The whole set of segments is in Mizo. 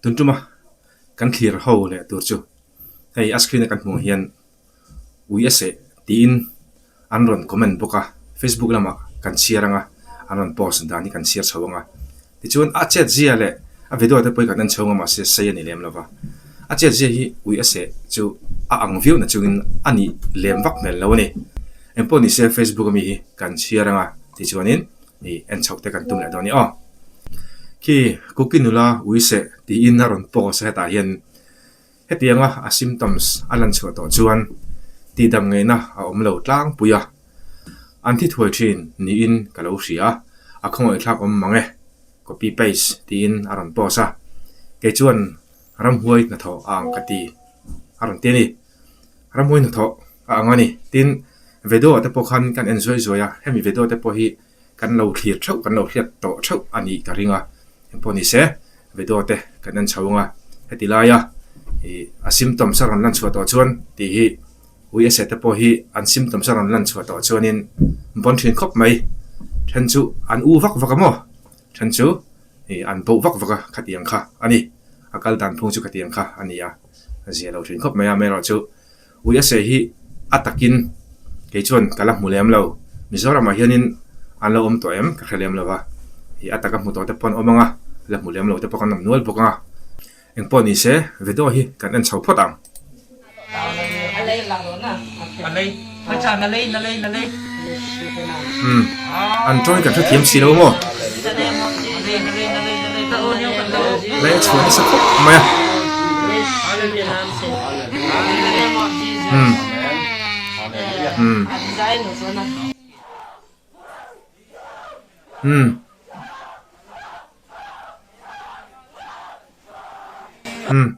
Tun tuma kan thlir ho leh tur chu hei a screen a kan hmuh hian ui a seh tiin an rawn comment bawk a facebook lamah kan chhiar ang a an rawn post dan hi kan chhiar chho ang a tichuan a chet zia leh a video te pawh hi kan en chho ang a mahse sei a ni lem lo va a chet zia hi ui a seh chu a ang viau na chungin a nih lem vak hmel lo a ni engpawh ni se facebook ami hi kan chhiar ang a tichuanin ih en chhoh te kan tum leh dawn a ni aw khi cookie nula ui seh tiin a rawn post a hetah hian Hetianga a symptoms a lan chhuah tawh chuan tihdam ngaihna a awm lo tlangpui a, an thi thuai thin niin ka lo hria a, a khawngaihthlak awm mang e, copy paste tiin a rawn post a, kei chuan ramhuai hnathawh a ang ka ti a rawn ti a ni. Ramhuai hnathawh a ang a ni. Tin, video ah te pawh khan kan en zuai zuai a, hemi video te pawh hi Kan lo thlir theuh, kan lo hriat tawh theuh a nih ka ring a, engpawh ni se video te kan en chho ang a, heti laia ih a symptoms a rawn lan chhuah tawh chuan tih hi ui a seh te pawh hi an symptoms a rawn lan chhuah tawh chuanin bawn thin khawp mai, then chu an u vak vak a maw, then chu ih an boh vak vak a khatiang kha a ni, a kal dan phung chu khatiang kha a ni a, a zia lo thin khawp mai a, amaherawhchu. Ui a seh hi a takin kei chuan ka la hmu lem lo. Mizoramah hianin an lo awm tawh em ka hre lem lo va, ih a taka hmu tawh te pawh an awm ang a, la hmu lem lo te pawh kan awm nual bawk ang a. Engpawh ni se video hi kan en chho phawt ang. Umm an tawng hi kan hrethiam si lo maw? Lei a chhuah nasa khawp mai a. Umm umm umm umm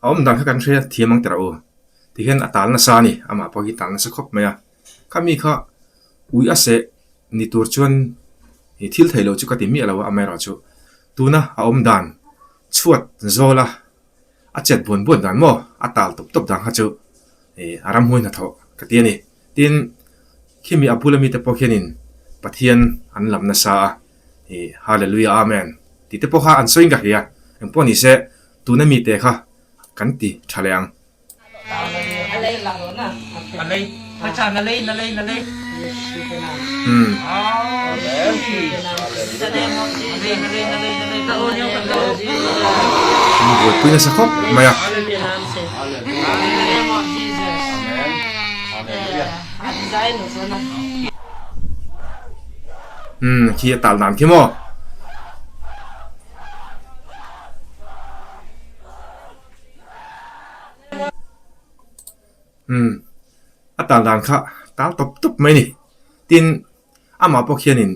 a awm dan kha kan hria thiam ang teh rawh u tihian a tal nasa a ni amah pawh hi tal nasa khawp mai a khami kha ui a seh ni tur chuan ih thil theih loh chu ka ti miah lo a amaherawhchu tuna a awm dan chhuat zawl a. A chet buan buan dan maw? A tal tawp tawp dan kha chu ih a ramhmuai hnathawh ka ti a ni. Tin, khimi a bula mite pawh khianin Pathian an lam nasa a, ih Hallelujah Amen tih te pawh kha an sawiin ka hria. Engpawh ni se tuna mite kha kan ti tha leh ang. Umm. An buaipui nasa khawp mai a. Umm khi a tal dan khi maw. Umm a tal dan kha tal tawp tawp mai a ni. Tin, amah pawh khianin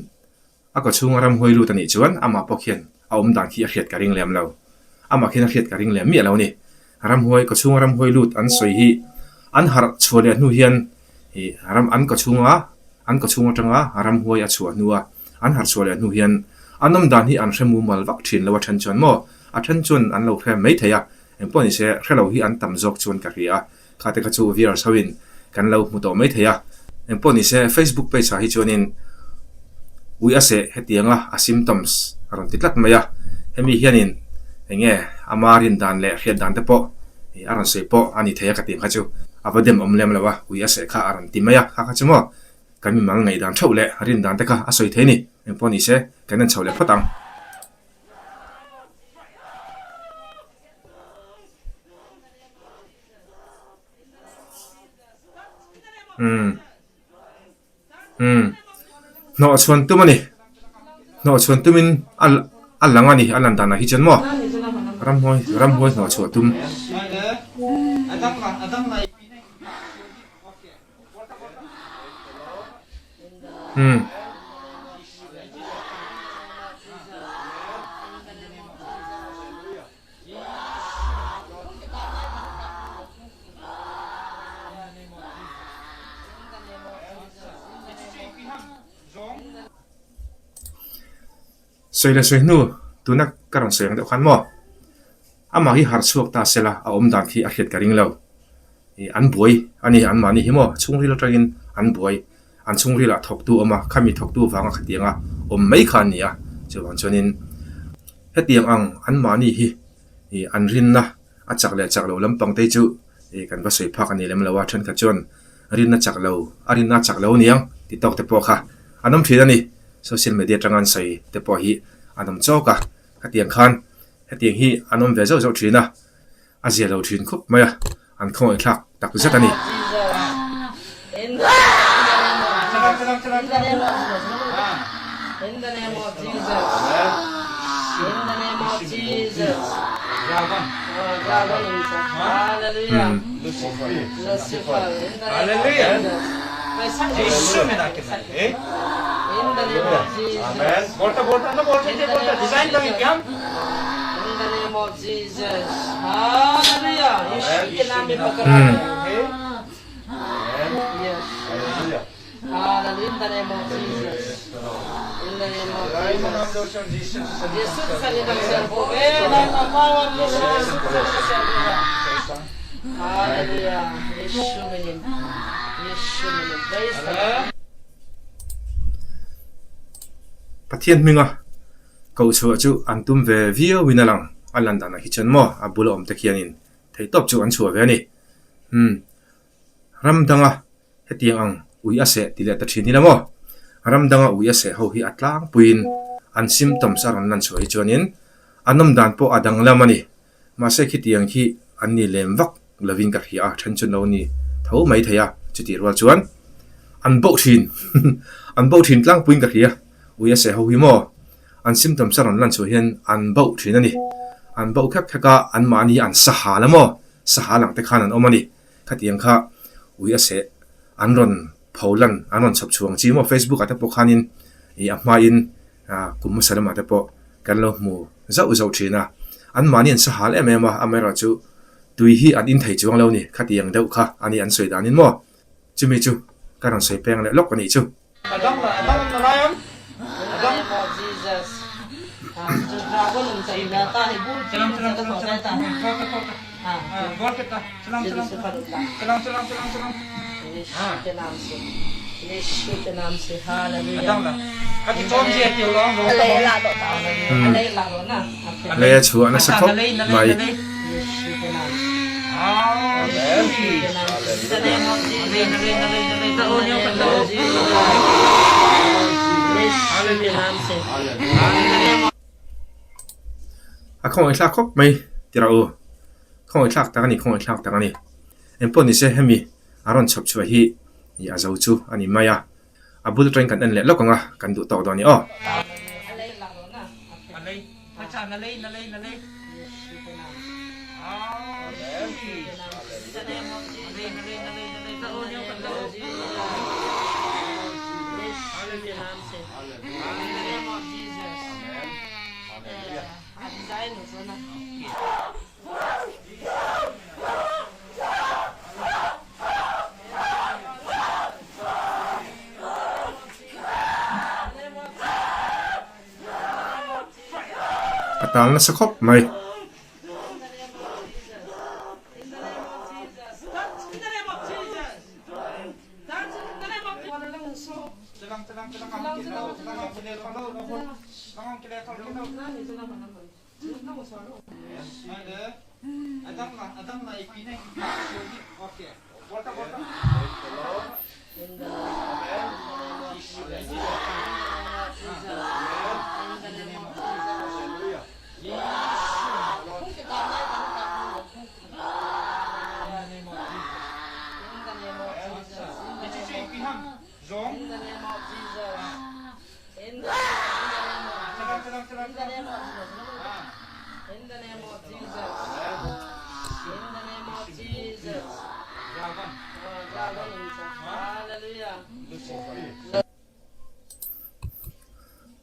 a kaw chhunga ramhuai lut a nih chuan amah pawh khian a awm dan khi a hriat ka ring lem lo. Amah khian a hriat ka ring lem miah lo a ni. Ramhuai kaw chhunga ramhuai lut an sawi hi an harh chhuah leh hnu hian ih ram an kaw chhunga an kaw chhung atanga ramhuai a chhuah hnua an harh chhuah leh hnu hian an awm dan hi an hre mumal vak thin lo a then chuan maw a then chuan an lo hre mai thei a engpawh ni se hre lo hi an tam zawk chuan ka hria a. Kha te kha chu viewers ho in kan lo hmu tawh mai thei a, engpawh ni se Facebook page ah hi chuanin ui a seh hetianga a symptoms a rawn ti tlat mai a, hemi hianin eng nge ama rin dan leh hriat dan te pawh a rawn sawi pawh a ni thei a ka tih kha chu a va dem awm lem lo a, ui a seh kha a rawn ti mai a, kha kha chu maw kan mimal ngaihdan theuh leh rin dan te kha a sawi thei a ni, engpawh ni se kan en chho leh phawt ang. Umm umm hnawh chhuan tum a ni hnawh chhuan tumin a a lang a ni a lan danah hi chuan maw ramhuai ramhuai hnawh chhuah tum. Umm. Sawi leh sawi hnu tuna ka rawn sawi ang deuh khan maw amah hi harh chhuak ta sela a awm dan khi a hriat ka ring lo ih an buai a ni anmahni hi maw chhungril atangin an buai an chhungril ah thawktu a awm a khami thawktu vanga khatianga awm mai kha a ni a chuvang chuanin. Hetiang ang anmahni hi ih an rinna a chak leh chak lo lampang te chu ih kan va sawi phak a ni lem lo a, thenkhat chuan rinna chak lo a rinna a chak lo aniang ti tawk te pawh kha an awm thin a ni. Social media atanga an sawi te pawh hi an awm chawk a, khatiang khan hetiang hi an awm ve zauh zauh thin a. A zia lo thin khawp mai a, an khawngaih thlak tak zet a ni. Pathian hminga Koh chhuah chu an tum ve viau in a lang, a lan danah hi chuan maw a bula awm te khianin theihtawp chu an chhuah ve a ni. Umm, ram danga hetiang ang ui a seh ti leh ta thin ila maw? Ram danga ui a seh ho hi a tlangpuiin an symptoms a rawn lan chhuah hi chuanin an awm dan pawh a danglam a ni. Mahse khitiang khi an ni lem vak lovin ka hria a, then chu lo ni tho mai thei a, chutih rual chuan an boh thin, an boh thin tlangpuiin ka hria, ui a seh ho hi maw, an symptoms a rawn lan chhuah hian an boh thin a ni, an boh khek khek a, anmahni an sahal a maw, sahal ang te khan an awm a ni, khatiang kha ui a seh an rawn pho lan, an rawn chhawp chhuah ang chi maw, Facebook ah te pawh khanin ih a hmain Kum hmasa lamah te pawh kan lo hmu zauh zauh thin a, anmahni an sahal em em a, amaherawhchu tui hi an in thei chuang lo ni, khatiang deuh kha a ni an sawi danin maw? Chumi chu ka rawn sawi peng leh lawk a nih chu. Lei a chhuah nasa khawp mai. A khawngaih thlak khawp mai ti rawh u. Khawngaih thlak tak a ni, khawngaih thlak tak a ni. Engpawh ni se hemi a rawn chhawp chhuah hi ih a zo chu a ni mai a, a bul atangin kan en leh lawk ang a, kan duh tawk dawn a ni aw. A tal nasa khawp mai.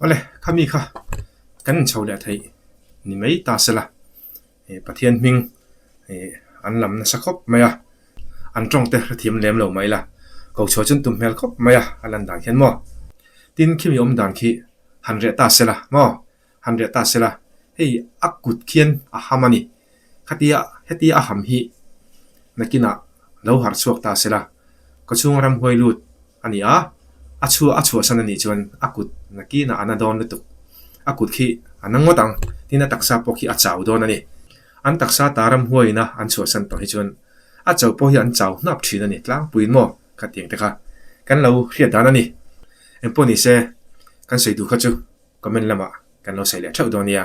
Awle khami kha kan inchho leh theih ni mai ta sela ih Pathian hming ih an lam nasa khawp mai a an tawng te hrethiam lem lo mai la ko chhuah chuan tum hmel khawp mai a a lan dan khian maw tin khimi awm dan khi han reh ta sela maw han reh ta sela hei a kut khian a ham a ni khatia hetia a ham hi nakinah lo harh chhuak ta sela ka chhunga ramhuai lut a ni a a chhuah a chhuahsan a nih chuan a kut nakinah a na dawn lutuk. A kut khi a na ngawt ang, tin a taksa pawh khi a chau dawn a ni. An taksa ta ramhuaiin a an chhuahsan tawh hi chuan a chauh pawh hi an chau hnap thin a ni tlangpuiin maw khatiang te kha kan lo hriat dan a ni. Engpawh ni se kan sawi duh kha chu comment lamah kan lo sawi leh theuh dawn nia.